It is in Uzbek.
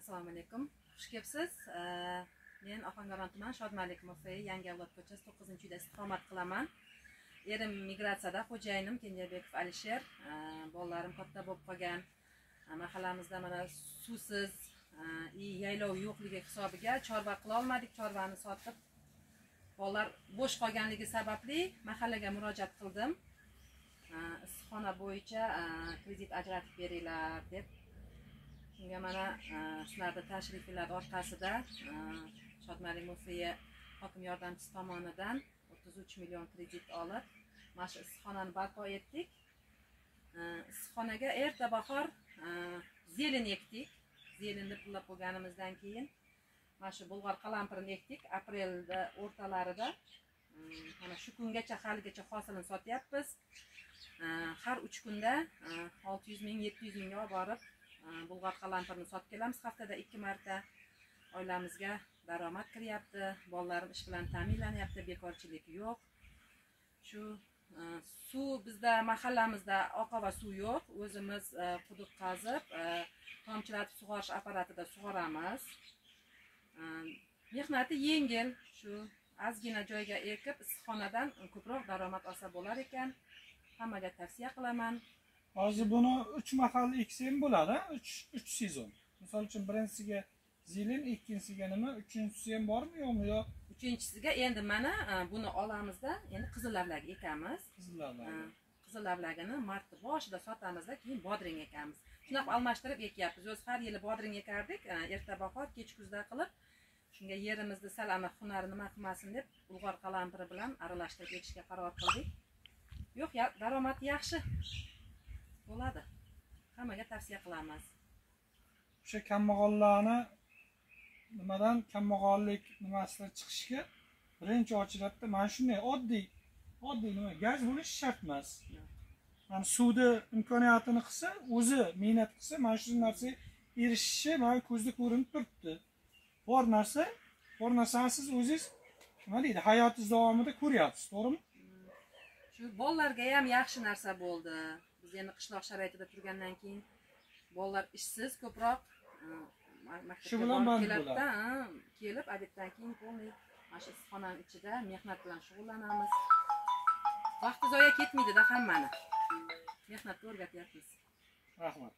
Assalomu alaykum. Xush kelibsiz. Men Ohangaron tumani Shodmalik MFI Yangi avlod ko'chasi 9-uyda istiqomat qilaman. Erim migratsiyada, xo'jayinim Kenjabekov Alisher. Bolalarim katta bo'lib qolgan. Mahallamizda mana suvsiz, yaylov yo'qligi hisobiga chorva qila olmadik. Chorvani sotib, bolalar bo'sh qolganligi sababli mahallaga murojaat qildim. Issiqxona bo'yicha kredit ajratib beringlar deb. Shunga mana sizlarning tashrifinglar orqasida Shodmalik MFI hokim yordamchisi tomonidan 33 million kredit olib, mana shu issiqxonani barpo etdik. Issiqxonaga erta bahor zelen ekdik. Zelenni pullab qo'yganimizdan keyin mana shu bulg'or qalampirini ekdik aprelda o'rtalarida. Mana shu kungacha haligacha hosilini sotyapmiz. Har 3 kunda 600 ming, 700 mingga olib borib bulg'or qalampirini sotib kelamiz. Haftada 2 marta oilamizga daromad kiryapti. Bolalarim ish bilan ta'minlanyapti, bekorchilik yo'q. Shu suv bizda mahallamizda oqova suv yo'q. O'zimiz quduq qazib, tomchilatib sug'orish apparatida sug'oramiz. Mehnati yengil, shu ozgina joyga ekib issiqxonadan ko'proq daromad olsa bo'lar ekan. Hammaga tavsiya qilaman. Hozir buni 3 mahal eksa ham bo'ladi, 3 sezon. Misol uchun birinchisiga zelen, ikkinchisiga nima, uchinchisi ham bormi yo'qmi yo? Uchinchisiga endi mana buni olamizda, endi qizil lavlagi ekamiz. Qizil lavlagi. Qizil lavlagini mart boshida sotamizda, keyin bodring ekamiz. Shunaqa almashtirib ekyapmiz. O'zi har yili bodring ekardik, erta bahor, kech kuzda qilib. Shunga yerimizni sal aniq hunari nima qilmasin deb bulg'or qalampiri bilan aralashtirib ekishga qaror qildik. Yo'q, daromad yaxshi bo'ladi. Hammaga tavsiya qilamiz. O'sha kambag'allarni nimadan kambag'allik nimasidan chiqishga birinchi ochilatda mana shunday oddiy nima gaz bo'lishi shart emas. Mana suvni imkoniyatini qilsa, o'zi mehnat qilsa, mana shu narsaga erishishi mana ko'zda ko'rinib turibdi. Bor narsa, bor narsani siz o'zingiz nima deydi, hayotingiz davomida ko'ryapsiz, to'g'rimi? Shu bolalarga ham yaxshi narsa bo'ldi. Biz endi qishloq sharoitida turgandan keyin bolalar ishsiz ko'proq shu bilan band bo'ladi. Kelib obeddan keyin polniy mana shu issiqxonaning ichida mehnat bilan shug'ullanamiz. Vaqti zoya ketmaydi-da hammani. Mehnatga o'rgatyapmiz. Rahmat.